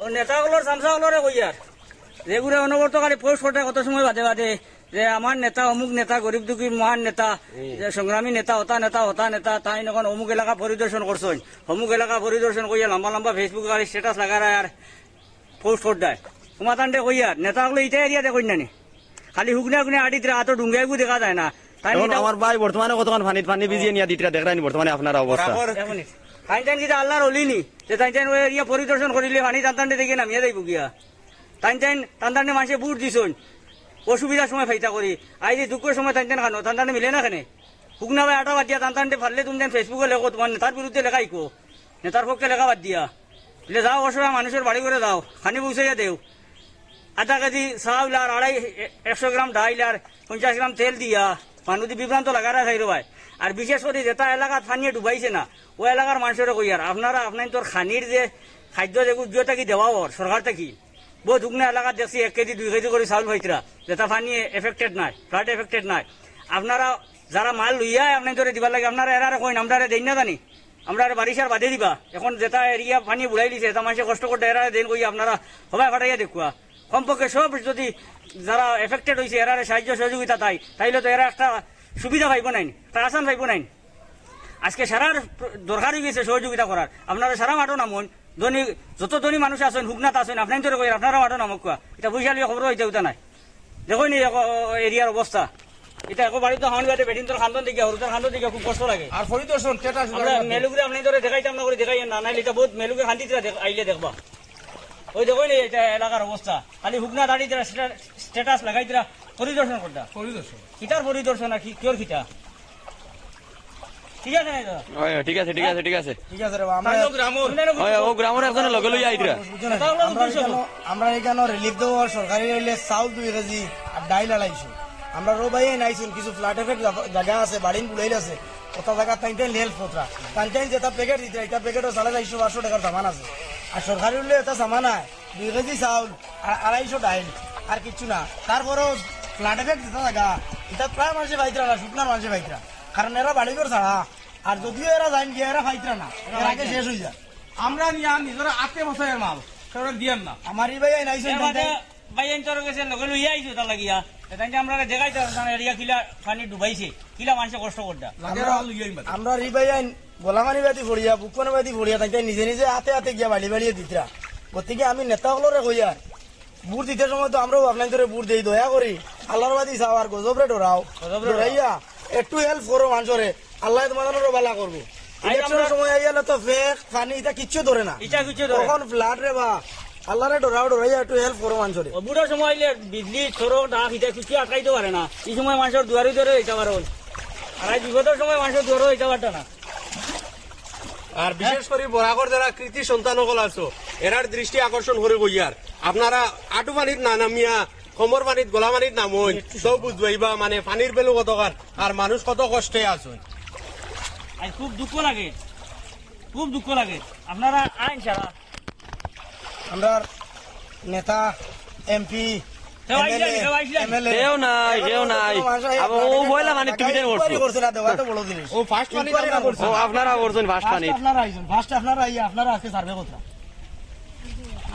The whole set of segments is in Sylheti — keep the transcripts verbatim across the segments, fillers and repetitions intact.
ও নেতা অকলর, চামচা অকলরে কইয়ার, যেগুরে অনবরত খালি পোস্ট করতা কত সময় বাদে বাদে, যে আমার নেতা, অমুক নেতা, গরিব দুঃখী মহান নেতা, যে সংগ্রামী নেতা, হতা নেতা, হতা নেতা, তাইন অখন অমুক এলাকা পরিদর্শন করছইন, অমুক এলাকা পরিদর্শন করিয়া লম্বা লম্বা Facebook খালি স্ট্যাটাস লাগাইরা আর পোস্ট করতায়। তোমার তানরে কইয়ার, নেতা অকলে ইটা এরিয়া দেখইন না নি? খালি হুগনা হুগনা আড়িতরা, আতো ডুঙ্গাইগু দেখা যায় না। তাইন অখন ইটা আমার ভাই বর্তমানে কতখান পানিত, পানি ভিজিয়ে নিয়া দিতরা, দেখরায়নি বর্তমানে আপনারা অবস্থা। এক মিনিট। তাইন তাইন কিতা আল্লাহর অলি নি? যে তাইন তাইন ওই এরিয়া পরিদর্শন করিলে পানি তান তানরে দেখে নামিয়া যাইবো গিয়া। তাইন তাইন তান তানরে মানষে ভোট দিছইন, অসুবিধার সময় ফাইতা করি, আইজ এই দুঃখর সময় তাইন তান খানো, তান তানরে মিলে না কেনে? হুগনা ভাই আটা বাদ দিয়া তান তানরে পারলে তুমি তাইন Facebook-ও লেখো, তোমার নেতার বিরুদ্ধে লেখা ইকো, নেতার পক্ষে লেখা বাদ দিয়া। বলে যাও, অসহায় মানুষর বাড়ি ঘরে যাও, খানি পৌঁছাইয়া দেও। আধা কেজি চাউল আর আড়াই, এ-, একশো গ্রাম ডাইল আর পঞ্চাশ গ্রাম তেল দিয়া মানুষ দি বিভ্রান্ত লাগাইরা খাইরো ভাই। আর বিশেষ করি যেটা এলাকাত পানিয়ে ডুবাইছে না, ও এলাকার মানষরে কইয়ার, আপনারা আপনাইনতর খানির যে খাদ্য যেগু থাকি দেওয়া অর সরকার থাকি, বহুত হুগনা এলাকাত দেখছি এক কেজি দুই কেজি করি চাউল পাইতরা, যেটা পানি এফেক্টেড নায়, ফ্লাড এফেক্টেড নায়। আপনারা যারা মাল লইয়া আপনাইনতরে দিবার লাগি, আপনারা এরারে কইন, আমরারে দেইন না জানি, আমরারে বারিশার বাদে দিবা। এখন যেটা এরিয়া পানি বুড়াই দিছে, এটা মানষে কষ্ট করতে এরারে দেইন কই, আপনারা হবায় ফাটাইয়া দেখুয়া। কমপক্ষে সব যদি যারা এফেক্টেড হইছে, এরারে সাহায্য সহযোগিতা তাই, তাইলে তো এরা একটা সুবিধা পাইবো নাইন, একটা আসান পাইবো নাইন। আজকে সারার প্র-, দরকার হয়ে গেছে সহযোগিতা করার। আপনারা সারা মাঠো নামইন, ধনী, যত ধনী মানুষ আছইন, হুগনাত আছইন, আপনাইনতরে কইয়ার, আপনারা মাঠো নামউক্কা। এটা বৈশালী খবর হইতে হইতা নাই। দেখইন নি এরিয়ার অবস্থা। এটা একো বাড়িত তো হাউন বাদে বেটিনতর খান্দন দেখিয়া, হুরুতার খান্দন দেখিয়া খুব কষ্ট লাগে। আর পরিদর্শন, স্ট্যাটাস আমরা মেলুগরে আপনাইনতরে দেখাইতাম না করি দেখাই না, নাইলে এটা বহুত মেলুগে খান্দিতরা দেখ-, আইলে দেখবা। ওই দেখইন নি এটা এলাকার অবস্থা। খালি হুগনা দাঁড়িয়ে স্ট্যাটাস লাগাইতরা, পরিদর্শন করতা। পরিদর্শন। কিতার পরিদর্শন আর কি, কিয়র কিতা? ঠিক আছে না এটা? হয়, হয়, ঠিক আছে, ঠিক আছে, ঠিক আছে। ঠিক আছে রে বা, আমরা তাইলে গ্রামর অন্যান্য হয়, ও গ্রামর একজনের লগে লইয়া আইতরা। বুঝছো না? তাহলে আমরা উদ্দেশ্য এখানো, আমরা এখানো রিলিফ দেওয়া সরকারি হইলে চাউল দুই কেজি আর ডাইল আড়াইশো। আমরা রো ভাই আইছইন, কিছু ফ্লাড এফেক্ট জাগা আছে, বাড়িন বুড়াইল আছে, ওটা জায়গা তাইন তাইন লেল ফোতরা। তাইন তাইন যেটা প্যাকেট দিতরা, এটা প্যাকেটও সাড়ে চারশো পাঁচশো টাকার সামান আছে। আর সরকারি হইলে এটা সামান নাই, দুই কেজি চাউল আর আড়াইশো ডাইল, আর কিচ্ছু না। তারপরেও ফ্লাড এফেক্ট যেটা জাগা, এটা প্রায় মানষে পাইতরা না, শুকনার মানষে পাইতরা। কারণ এরা বাড়িঘর ছাড়া, আর যদিও এরা যাইন গিয়া, এরা পাইতরা না, এর আগে শেষ হয়ে যায়। আমরা নিয়া নিজেরা আতে বসাইয়ের মাল, কেউরে দিয়ার না। আমার ই ভাই আইন আইছইন, এর তাই বাদে তাই। ভাই আইন তোর গেছে লগে লইয়া আইছো তার লাগিয়া। এখান যে আমরা দেখাই তো, মানে, এরিয়া কিলা পানি ডুবাইছে, কিলা মানষে কষ্ট করতা। লাগে আমরা, আর লইয়া আইন বাদে। আমরা ই ভাই আইন গোলামানি বাদি পড়িয়া, বুকন বাদি পড়িয়া, তাই তাই নিজে নিজে আতে আতে গিয়া বাড়ি বাড়িয়ে দিতরা। গতিকে আমি নেতা অকলরে কইয়ার, ভোট দিতে সময় তো আমরাও আপনাইনতরে ভোট দেই, দয়া করি আল্লাহর বাদি চাও আর গজবরে ডরাও, গজবরে ডরাও। ডরাইয়া একটু হেল্প করো মানষরে, আল্লায় তোমাদেরও ভালা করবো। আই ইলেকশনের আমরা সময় আইয়া না তো ফেক, পানি, ইটা কিচ্ছু ধরে না। ইটা কিচ্ছু ধরে না। কখন ফ্লাড রে বা, আল্লাহরে ডরাও, ডরাইয়া একটু হেল্প করো মানষরে। ও বুড়ার সময় আইলে বিজলি, সড়ক, ডাক, ইটা কিচ্ছু আটকাইতে পারে না। এই সময় মানষর দুয়ারে দুয়ারে যাইতে পারে। আর এই বিপদের সময় মানষর দুয়ারে যাইতে পারতো না। আর বিশেষ করি বরাকর যারা কৃতি সন্তান অকল আছো, এরার দৃষ্টি আকর্ষণ করি কইয়ার, আপনারা আটু পানিত না নামিয়া, কোমর পানিত, গলা পানিত নামইন, তো বুঝবাইবা, মানে, পানির ভ্যালু কতখান, আর মানুষ কত কষ্টে আছইন। আই খুব দুঃখ লাগে, খুব দুঃখ লাগে। আপনারা আইন সারা। আমরার নেতা, এমপি, কেউ আইসলা নি? এমএলএ, কেউ আইসলা নি? এমএলএ। কেউ নাই, কেউ নাই। আবার ও পয়লা পানিত তুমি দেন করছো। ইনকোয়ারি করছে না, দেওয়া তো বড় জিনিস। ও ফার্স্ট পানিত ইনকোয়ারি আমরা না করছি। ও আপনারা করছেন ফার্স্ট পানিত। ফার্স্ট আপনারা আইছেন, ফার্স্ট আপনারা আইয়া আপনারা আজকে সার্ভে করতা।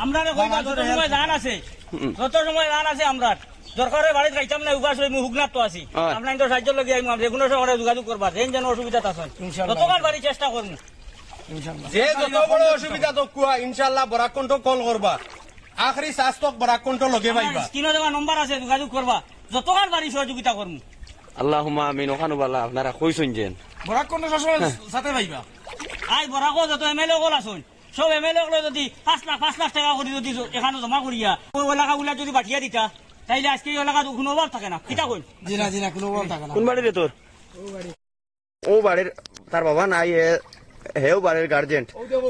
আমরারে কইবা, যত সময় জান আছে, হুম। যত সময় জান আছে আমরার। দরকারে বাড়িত খাইতাম না, উপাস হইমু, হুগনাত তো আছি। হয়। আপনাইনতর সাহায্যর লাগি আইমু, আমরা যে কোনো সময় যোগাযোগ করবা, যেন যেন অসুবিধাত আছইন। ইনশাআল্লাহ। যতবার পারি চেষ্টা করমু। ইনশাআল্লাহ। যে যত বড় অসুবিধাত অউক্কা, ইনশাআল্লাহ বরাক কণ্ঠ কল করবা। আখরি শ্বাস তক বরাক কণ্ঠ লগে পাইবা। স্ক্রিনো দেওয়া নম্বর আছে, যোগাযোগ করবা। যতবার পারি সহযোগিতা করমু। আল্লাহুম্মা আমিন। ওখানো বালা আপনারা কইছইন যেন। বরাক কণ্ঠ সবসময় সাথে পাইবা। আই বরাকো যত এমএলএ অকল আছইন, সব এমএলএ অকলে যদি পাঁচ লাখ, পাঁচ লাখ টাকা করি যদি এখানো জমা করিয়া, ওই এলাকাগুলা যদি পাঠিয়া দিতা, তাইলে আজকে এই এলাকাত কোনো অভাব থাকে না। কিতা কইন? জি না, জি না, কোনো অভাব থাকে না। কোন বাড়ি রে তোর? ও বাড়ির, তার বাবা নাই, হে, হেও বাড়ির গার্জেন।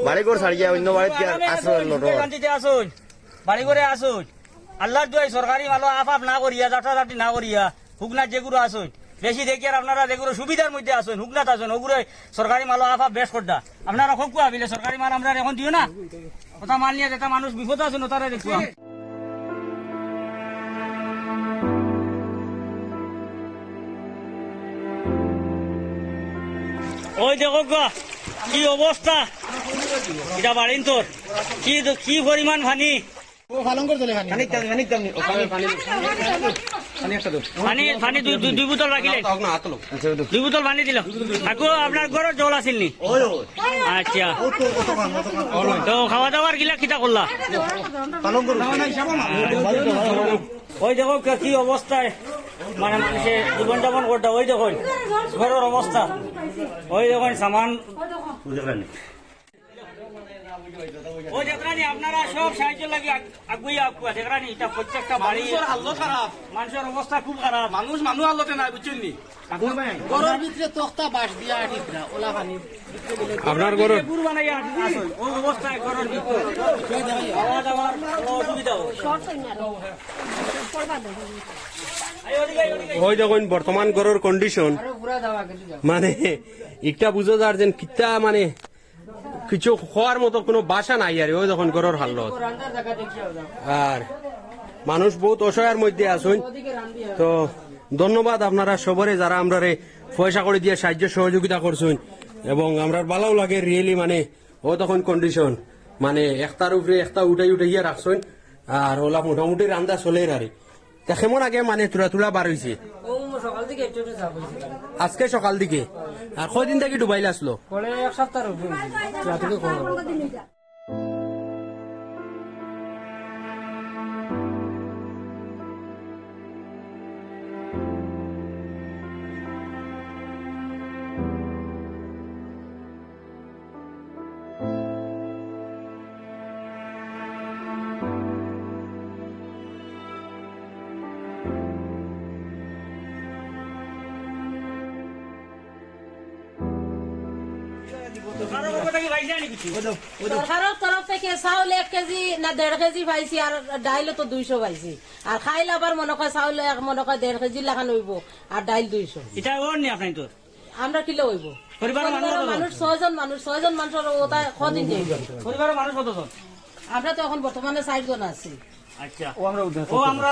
বাড়ি ঘর ছাড়িয়া অন্য বাড়িত গিয়া আশ্রয় লইল। শান্তিতে আছইন, বাড়ি ঘরে আছইন। আল্লাহর দোয়াই সরকারি মালো আফ আফ না করিয়া, জাটা জাটি না করিয়া, হুগনাত যেগুলো আছইন, বেশি দেখিয়ার আপনারা যেগুলো সুবিধার মধ্যে আছইন, হুগনাত আছইন, ওগুলো সরকারি মালো আফ আফ বেশ করতা। আপনারা খুব কুয়া বিলে সরকারি মাল আমরারে এখন দিও না। কথা মাল নিয়া যেটা মানুষ বিপদ আছইন, ওটারে দেখুয়া। ওই দেখো গা, কি অবস্থা। ইটা বাড়িন তোর। কি দ-, কি পরিমাণ পানি? ও, পালঙ্গর তলে পানি। পানি দাও, পানি দাও নি। ও, পানি, পানি। পানি একটা দাও। পানি, পানি দুই, দুই, দুই বোতল রাখিলেন। না, আতলো। আচ্ছা, দাও। দুই বোতল পানি দিল। কাকু, আপনার ঘরর জল আছিল নি? ওই, ওই। আচ্ছা। ও তো, কত খান, কত খান। তো খাওয়া দাওয়ার গিলা কিতা করলা? পালঙ্গর। ওই দেখো কে-, কি অবস্থায়, মানে, মানুষে জীবনযাপন করতা। ওই দেখো ঘরর অবস্থা, ওই দেখো সামান। ও দেখরানি, আপনারা সব সাহায্য লাগি আগ-, আগুইয়া আগুয়া দেখরানি, এটা প্রত্যেকটা বাড়ি। মানুষর হালত খারাপ। মানুষর অবস্থা খুব খারাপ। মানুষ মানুষ হালতে নাই, বুঝছেন নি? ঘরর ভিতরে তক্তা বাঁশ দিয়া আটিস না, ওলা পানি। আপনার ঘরর? লেবুর বানাইয়া আটিস না, ও অবস্থায় ঘরর ভিতরে। খাওয়া দাওয়ার কোনো অসুবিধা হয়। ওই দেখইন বর্তমান ঘরর condition, মানে, একটা বুঝা যার যেন কিতা, মানে, কিছু কওয়ার মতো কোনো ভাষা নাই আর। ওই দেখইন ঘরর হালত। আর মানুষ বউত অসহায়র মধ্যে আছইন। তো ধন্যবাদ আপনারা সবরে যারা আমরারে পয়সা কড়ি দিয়া সাহায্য সহযোগিতা করছইন, এবং আমরার ভালাও লাগে really, মানে, ও তখন condition, মানে, একটার উপরে একটা উঠাই উঠাইয়া রাখছইন, আর ওলা মোটামুটি রান্দা চলের আর। তা কেমন আগে, মানে, তুরা তুরা বার অইছে? ও, সকাল দিকে একটু একটু চা খাইছি। আজকে সকাল দিকে? আর কয়দিন থাকি ডুবাইল আছলো? পরে এক সপ্তাহর উপরে অইছে। রাত্রে কম। সরকারর তরফ থাকি চাউল এক কেজি না দেড় কেজি পাইছি, আর ডাইলও তো দুইশো পাইছি। আর খাইল আবার মনে কয় চাউল এক, মনে কয় দেড় কেজির লাখান অইবো, আর ডাইল দুইশো। ইটা অর নি আপনাইনতর? আমরা কিলা অইবো? পরিবারর মানুষ কতজন? মানুষ, ছয়জন মানুষ, ছয়জন মানুষর ওটা কদিন যাইবো? পরিবারর মানুষ কতজন? আমরা তো এখন বর্তমানে চাইরজন আছি। আচ্ছা। ও, আমরা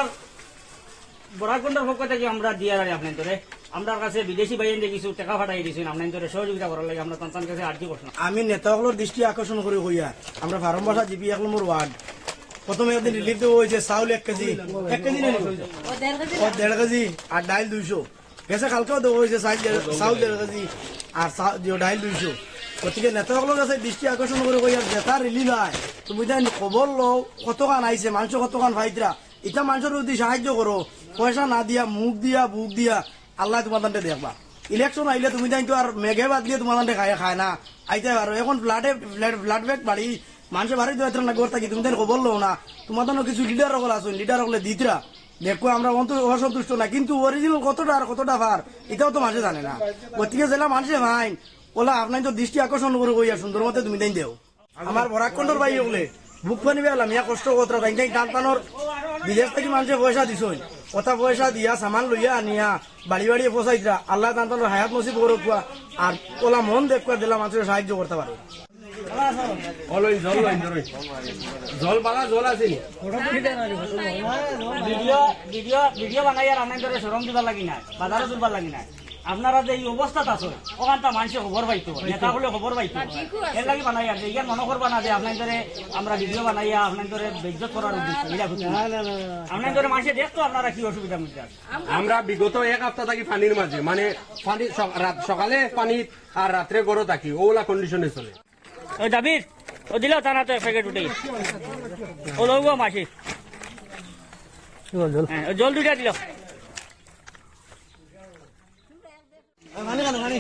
বরাক কন্ট্রোলর পক্ষ থাকি আমরা দিয়ার আর আপনাইনতরে, আমরার কাছে বিদেশি ভাইয়াইন্তে কিছু টেকা পাঠাই দিছইন, আপনাইনতরে সহযোগিতা করার লাগি আমরা তান তান কাছে আর্জি করছিলাম। আমি নেতা অকলর দৃষ্টি আকর্ষণ করি কইয়ার, আমরা ফার্ম বাসা জিপি এক নম্বর ওয়ার্ড, প্রথমে একদিন রিলিফ দেওয়া অইছে চাউল এক কেজি, এক কেজি না নি? ও, দেড় কেজি। ও, দেড় কেজি, আর ডাইল দুইশো। গেছে কালকেও দেওয়া অইছে চাইল দেড়, চাউল দেড় কেজি, আর চা-, দিও ডাইল দুইশো। গতিকে নেতা অকলর কাছে দৃষ্টি আকর্ষণ করি কইয়ার, যেটা রিলিফ অয়, তুমিতাইন খবর লও, কতখান আইছে, মানষে কতখান পাইতরা, ইতা মানষর যদি সাহায্য করো, পয়সা না দিয়া, মুখ দিয়া, বুক দিয়া, আল্লায় তুমার তানরে দেখবা। ইলেকশন আইলে তুমিতাইন তো আর মেঘে বাদলিয়ে তুমার তানরে খায়, খায় না, আইতে পারো। এখন ফ্লাডে, ফ্লাড, ফ্লাড ব্যাক বাড়ি, মানষে বাড়ি দোয়াইতরা না, ঘর থাকি তুমিতাইন খবর লও না। তুমার তানো কিছু লিডার অকল আছইন, লিডার অকলে দিতরা। দেখো, আমরা অন্ত-, অসন্তুষ্ট না, কিন্তু অরিজিনাল কতটা আর কতটা পার, ইটাও তো মানষে জানে না। গতিকে যেলা মানষে পাইন, ওলা আপনাইনতর দৃষ্টি আকর্ষণ করি কইয়ার সুন্দর মতে তুমিতাইন দেও। আমার বরাক কন্ট্রোলর ভাই অকলে বুক পানি বেলা মিয়া কষ্ট করতরা, তাইন তাইন টান টানোর বিদেশ থাকি মানষে পয়সা দিছইন, অতা পয়সা দিয়া সামান লইয়া আনিয়া বাড়ি বাড়ি পৌঁছাইতরা। আল্লায় তান তানোর হায়াত নসিব করউক্কা, আর ওলা মন দেখউক্কা, যেলা মানষরে সাহায্য করতা পারে। ও লইন, জল লইন, জল লইন। জল বালা জল আছে নি? ভিডিও, ভিডিও, ভিডিও বানাইয়ার আপনাইনতরে শরম দিবার লাগি নায়, বাজারো তুলবার লাগি নায়। আপনারা যে ই অবস্থাত আছইন, অখানতা মানষে খবর পাইতো, নেতা অকলে খবর পাইতো। এরলাগি বানাইয়ার যে, ইয়ার মনো করবা না যে আপনাইনতরে আমরা ভিডিও বানাইয়া আপনাইনতরে বেইজ্জত করার উদ্দেশ্যে, ইলা কিছু না। না, না, না, না। আপনাইনতরে মানষে দেখতো আপনারা কি অসুবিধার মধ্যে আছইন। আমরা বিগত এক হাপ্তা থাকি পানির মাঝে, মানে, পানি সক-, রাত, সকালে পানি আর রাত্রে ঘরো থাকি, ওলা কন্ডিশনে চলে। ওই দাবির, ও দিলাও তানা তো এক প্যাকেট উঠে। ও লউগো মাসি। জল, জল। হ্যাঁ, ও জল দুইটা দিলাও।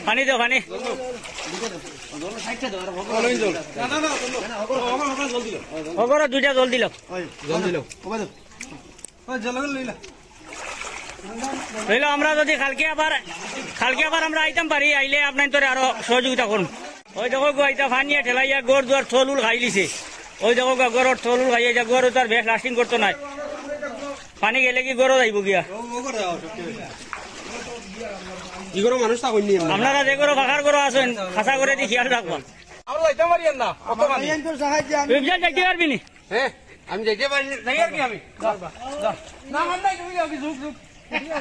পানি দেও, পানি। ও লইন জল। না, না, না, না, না, ও, আমার, আমার জল দিলাও। ও করো, দুইটা জল দিলাও। জল দিলাও। ওই জল লইলা। অইলো, আমরা যদি কালকে আবার, কালকে আবার আমরা আইতাম পারি, আইলে আপনাইনতরে আরো সহযোগিতা করমু। ওই দেখো গো, ইটা পানিয়ে ঠেলাইয়া ঘর দুয়ার থল উল খাইলিছে। ওই দেখো গো, ঘরর থল উল খাইয়া যা, ঘর তার বেশ lasting করতো নায়। পানি গেলে কি ঘরো যাইবো গিয়া? ই ঘরো মানুষ থাকইন নি? আপনারা যে ঘরো ফাঁকার ঘরো আছইন, খাসা করে দি খেয়াল রাখবা। আমরা যাইতাম পারি না, অত পানি। ইফজাল যাইতে পারবি নি? হ্যাঁ, আমি যাইতে পারি না, যাই আর কি আমি। যা, যা। না, আমরা তুমি যাও কি, ঝুঁক, ঝুঁক।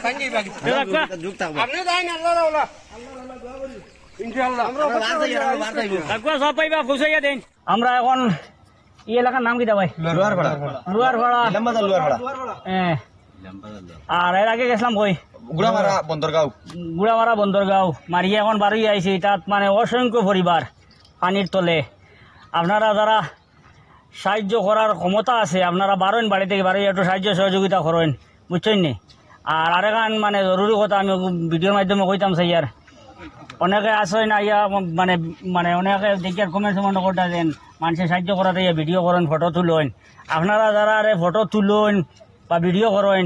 সাইন যাই বাকি। এ, রাখবা। আপনিও যাই না, আল্লাহ রাওলা। ইনশাআল্লাহ। আমরা বার যাই, আমরা বার যাইব। কাকুয়া সব পাইবা, পৌঁছাইয়া দেন। আমরা এখন এই এলাকার নাম কিতা ভাই? লোয়ারপাড়া। লোয়ারপাড়া। ইলামবাজার লোয়ারপাড়া। হ্যাঁ। আর এর আগে গেছিলাম কই? গুড়ামারা বন্দরগাঁও। গুড়ামারা বন্দরগাঁও। মারিয়া এখন বারোই আইছি, তাত মানে অসংখ্য পরিবার পানির তলে। আপনারা যারা সাহায্য করার ক্ষমতা আছে, আপনারা বারইন, বাড়ি থাকি বারইয়া একটু সাহায্য সহযোগিতা করইন, বুঝছইন নি? আর আরেকখান মানে জরুরি কথা আমি ভিডিওর মাধ্যমে কইতাম চাইয়ার, অনেকে আছইন আইয়া মানে, মানে অনেকে দেখিয়ার comment মনে করতা যেন মানষে সাহায্য করাত আইয়া ভিডিও করইন, ফটো তুলইন। আপনারা যারা আরে ফটো তুলইন বা ভিডিও করইন,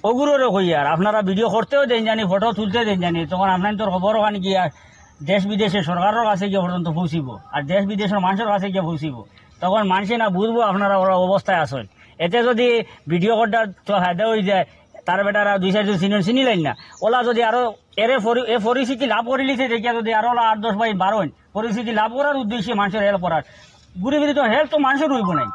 অগুরে কইয়ার আপনারা ভিডিও করতেও দেইন জানি, ফটো তুলতে দেইন জানি, তখন আপনার তোর খবর ওখানে গিয়া দেশ বিদেশে সরকারর কাছে গিয়া পর্যন্ত পৌঁছিব, আর দেশ বিদেশর মানষর কাছে গিয়া পৌঁছিব। তখন মানষে না বুঝবো আপনারা ওরা অবস্থায় আছইন। এতে যদি ভিডিও করতে তো ফায়দা অই যায়, তার বেটারা দুই চাইরজন চিনইন, চিনিলাইন না, ওলা যদি আরো এরে পরি-, এ পরিচিতি লাভ করিলিছে দেখিয়া যদি আরো ওলা আট দশ ভাই বারইন, পরিচিতি লাভ করার উদ্দেশ্যে মানষর help করার, ঘুরি ফিরি তো help তো মানষর অইব নাই।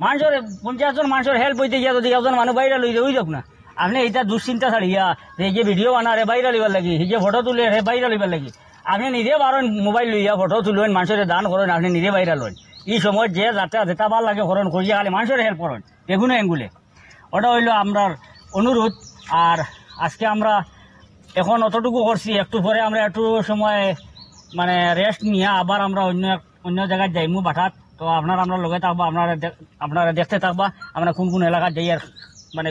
মানষর পঞ্চাশ জন মানষর help অইতে গিয়া যদি একজন মানুষ viral অই যায়, অই যাউক না। আপনে ইতা দুশ্চিন্তা ছাড়িয়া যে, যে ভিডিও বানার হে viral অইবার লাগি, হি যে ফটো তুলের হে viral অইবার লাগি, আপনে নিজে বারইন মোবাইল লইয়া ফটো তুলইন, মানষরে দান করইন, আপনে নিজে viral অইন। ই সময় যে যাতা যেতা ভালা লাগে করইন, করিয়া খালি মানষরে help করইন, যেকুনু angle-এ। ওটা অইলো আমরার অনুরোধ। আর আজকে আমরা এখন অতটুকু করছি, একটু পরে আমরা একটু সময় মানে rest নিয়া আবার আমরা অন্য এক অন্য জাগাত যাইমু বাটাত। তো আপনারা আমরার লগে থাকবা, আপনারা দেখ-, আপনারা দেখতে থাকবা আমরা কোন কোন এলাকাত যাই আর মানে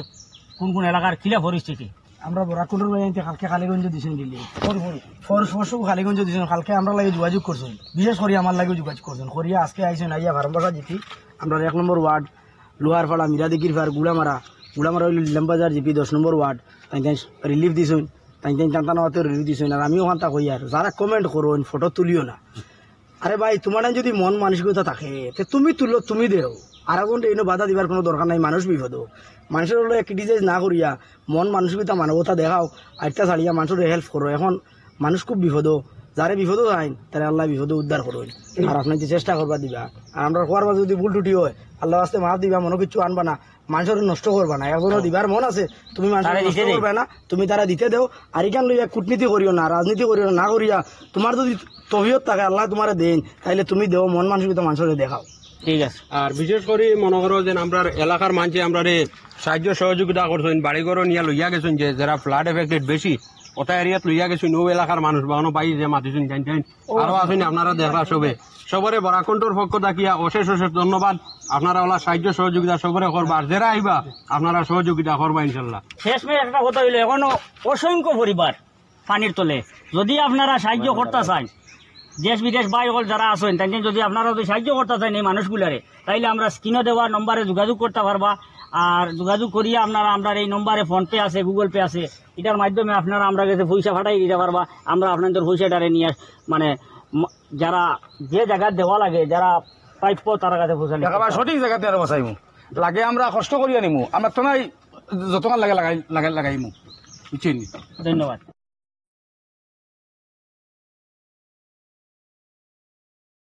কোন কোন এলাকার কিলা পরিস্থিতি। আমরা বরাক কুন্ডর ভাই আনতে কালকে কালীগঞ্জ দিছইন দিল্লি। পর-, পর-, পরশু কালীগঞ্জ দিছইন, কালকে আমরার লাগি যোগাযোগ করছইন, বিশেষ করি আমার লাগি যোগাযোগ করছইন, করিয়া আজকে আইছইন, আইয়া ফার্ম বাসা জিপি, আমরার এক নম্বর ওয়ার্ড, লোয়ারপাড়া, মিরাদিগির পার, গুড়ামারা, গুড়ামারা অইলো ইলামবাজার জিপি দশ নম্বর ওয়ার্ড, তাইন তাইন relief দিছইন, তাইন তাইন টানটানা ওয়াতে relief দিছইন। আর আমি ওখানতা কইয়ার যারা comment করইন, ফটো তুলিও না। আরে ভাই, তুমার যদি মন মানসিকতা থাকে, তে তুমি তুলো, তুমি দেও। আর এখন ইনো বাধা দিবার কুনু দরকার নাই, মানুষ বিপদো। মানষর অলা criticize না করিয়া, মন মানসিকতা মানবতা দেখাও, আইট্টা ছাড়িয়া মানষরে help করো। এখন মানুষ খুব বিপদো, যারে বিপদো যাইন, তারে আল্লায় বিপদো উদ্ধার করইন। আর আপনে যে চেষ্টা করবা দিবা। আর আমরার কওয়ার মাঝে যদি ভুল ত্রুটি অয়, আল্লার ওয়াস্তে মাফ দিবা, মনো কিচ্ছু আনবা না। মানষরে নষ্ট করবা না, একজনর দিবার মন আছে, তুমি মানষরে তারে নষ্ট দিতে দেই। করবা না, তুমি তারে দিতে দেও। আর ইখান লইয়া কূটনীতি করিও না, রাজনীতি করিও না, না করিয়া তুমার যদি তবিয়ত থাকে, আল্লায় তুমারে দেইন, তাইলে তুমি দেও, মন মানসিকতা মানষরে দেখাও। ঠিক আছে। আর বিশেষ করি মনো করো যে আমরার এলাকার মানষে আমরারে সাহায্য সহযোগিতা করছইন, বাড়ি ঘর নিয়া লইয়া গেছইন, যে যারা flood affected বেশি, ওটা এরিয়াত লইয়া গেছইন, অউ এলাকার মানুষ বা অনো ভাই যে মাতিছইন, জানছইন, আরো আছইন, আপনারা দেখরা সবে। সবরে বরাক কন্ঠর পক্ষ থাকিয়া অশেষ অশেষ ধন্যবাদ। আপনারা অলা সাহায্য সহযোগিতা সবরে করবা, আর যারা আইবা আপনারা সহযোগিতা করবা ইনশাল্লাহ। শেষমেশ একটা কথা অইলো, এখনো অসংখ্য পরিবার পানির তলে। যদি আপনারা সাহায্য করতা চাইন, দেশ বিদেশ ভাই অকল যারা আছইন, তাইন যদি আপনারা যদি সাহায্য করতা চাইন এই মানুষগুলারে, তাইলে আমরা স্ক্রিনো দেওয়া নম্বরে যোগাযোগ করতা পারবা। আর যোগাযোগ করিয়া আপনারা আমরার এই নম্বরে PhonePe আছে, Google Pay আছে, ইটার মাধ্যমে আপনারা আমরার গেছে পয়সা পাঠাই দিতা পারবা। আমরা আপনাদের পয়সাটারে নিয়া মানে ম-, যারা যে জাগাত দেওয়া লাগে, যারা প্রাপ্য, তারার কাছে পৌঁছাই দিতা একেবারে পারবা। সঠিক জাগাত আরো পৌঁছাইমু। লাগে আমরা কষ্ট করিয়া নিমু, আমরা তো নাই যতখান লাগে লাগাই, লাগাই, লাগাইমু, বুঝছইন নি? ধন্যবাদ।